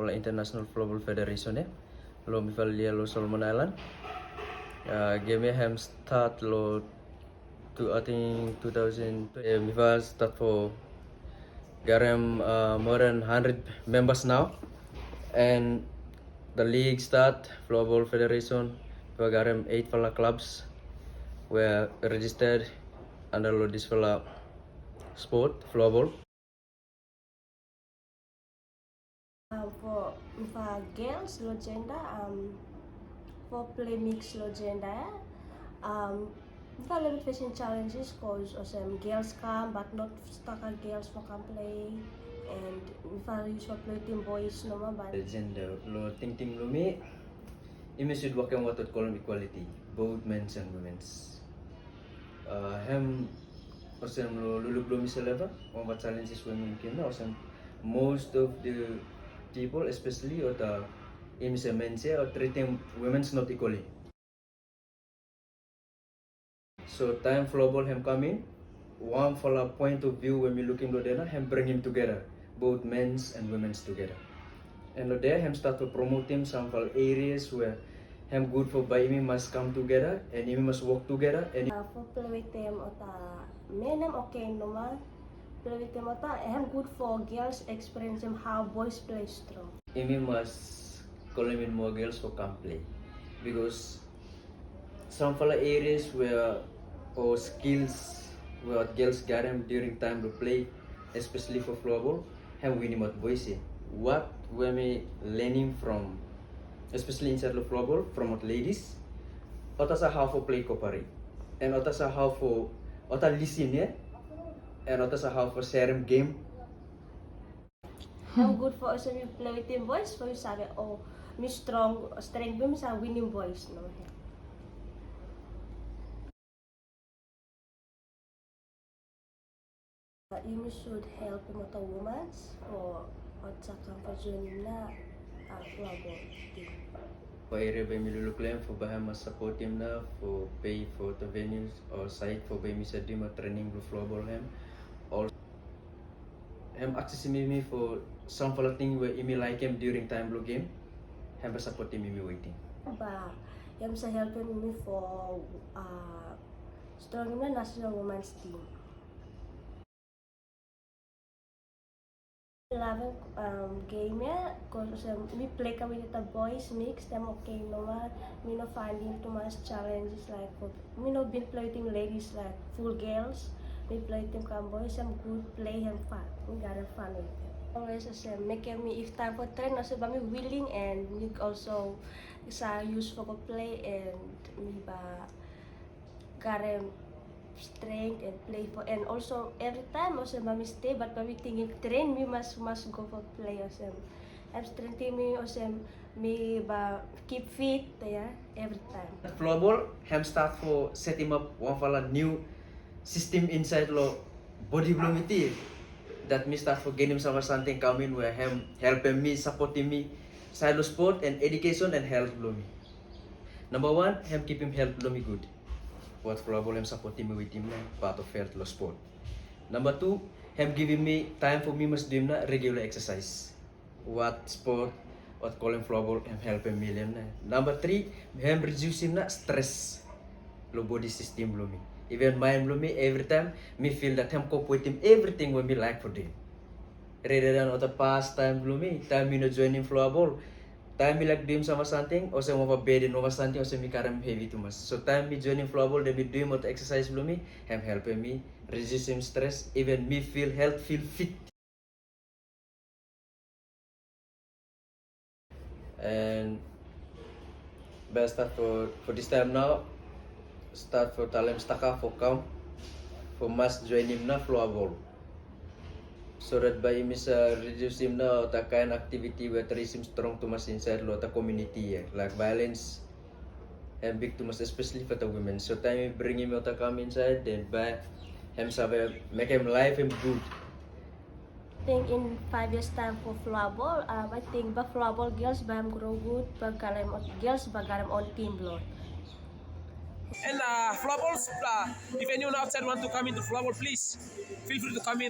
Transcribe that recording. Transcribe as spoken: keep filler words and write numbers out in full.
International Floorball Federation, eh, lo mi fala lo Solomon Island. Ah, game ya hem start lo tu, I think two thousand, eh, mi fala start for garam, uh, more than hundred members now. And the league start, Floorball Federation, we garam eight fala clubs were registered under lo dis fala sport, floorball. Um, for, for girls lo gender, um, for play mix lo gender, um, mi fala little bit facing challenges 'cause osem girls come but not soccer girls for come play, and mi fala use for play team boys no more, but gender lo thinking lo mi, imi should work on what we call equality, both men's and women's. Uh, hem, osem lo luluk lo mi seleba, wan fala challenges women kina, osem most of the people, especially ota imi se men's ya, o treating women's not equally. So time floorball hem come in, wan fala point of view we mi looking lo dena, hem bring him together, both men's and women's together. And lo dena hem start to promote him some fala areas where hem good for by imi mas come together and imi mas work together and uh, for play with them ota men hem okay no more. Play with them ota hem good for girls experience them how boys play strong. Imi mas call in more girls for come play because some fala areas where or skills where girls garam during time to play, especially for floorball, hem win him out boys ya. What we mi learning from, especially inside lo floorball, from ota ladies, ota sa how for play cooperate, and ota sa how for ota listen ya, and ota sa how for share game. Hem good for osem mi play with him boys, for mi sabi o mi strong, strength mi sa win him boys no. Imi should help him ota women's for ota sa come for join him na, uh, floorball team. For area by mi luluk lo hem for by hem mas support him na for pay for the venues or site for by mi sa do him a training lo floorball hem. Also hem access mi mi for some fala thing where imi like him during time lo game. Hem ba support mi mi waiting. Ba hem sa help mi mi for, uh, strong him na national women's team. Eleven, um, game ya, 'cause, um, mi play ka with the boys mix, them okay no more. Mi no finding too much challenges like for, mi no been play with them ladies like full girls. Mi play with them come boys, them good play, them fun. Mi garam fun with them. Always osem make mi if time for train osem ba mi willing and mi also sa use for go play and mi ba garam strength and play for, and also every time osem ba mi stay but ba mi thinking train mi mas mas go for play osem. Hem strengthen mi osem mi ba keep fit ya every time. Floorball hem start for set him up wan fala new system inside lo body blo mi ti. That mi start for gain him some something coming where hem help mi, support mi side lo sport and education and health blo mi. Number one, hem keep him health blo mi good. What floorball hem support mi with him na part of health lo sport. Number two, hem giving mi time for mi mas do him na regular exercise. What sport, what call him floorball, hem help mi lem na. Number three, hem reduce him na stress lo body system blo mi. Even mind blo mi, every time mi feel that hem cope with him everything where mi like for do him. Rather than ota past time blo mi, time mi no join him floorball. Time mi like do him some something, osem wan bad no something, osem mi garam heavy too much. So time mi join him floorball, then mi do him ota exercise blo mi, hem help mi reduce him stress, even mi feel health, feel fit. And best start for, for this time now, start for talem staka for come, for mas join him na floorball. So that by him is, uh, reduce him na ota kind activity where raise him strong too much inside lo ota community ya, like violence. Hem big too much, especially for the women. So time mi bring him ota come inside, then by hem sabi make him life him good. Think in five years time for floorball, um, I think ba floorball girls ba hem grow good, ba garam girls ba garam on team blo. And, uh, floorballs, uh, if anyone outside want to come into floorball, please feel free to come in.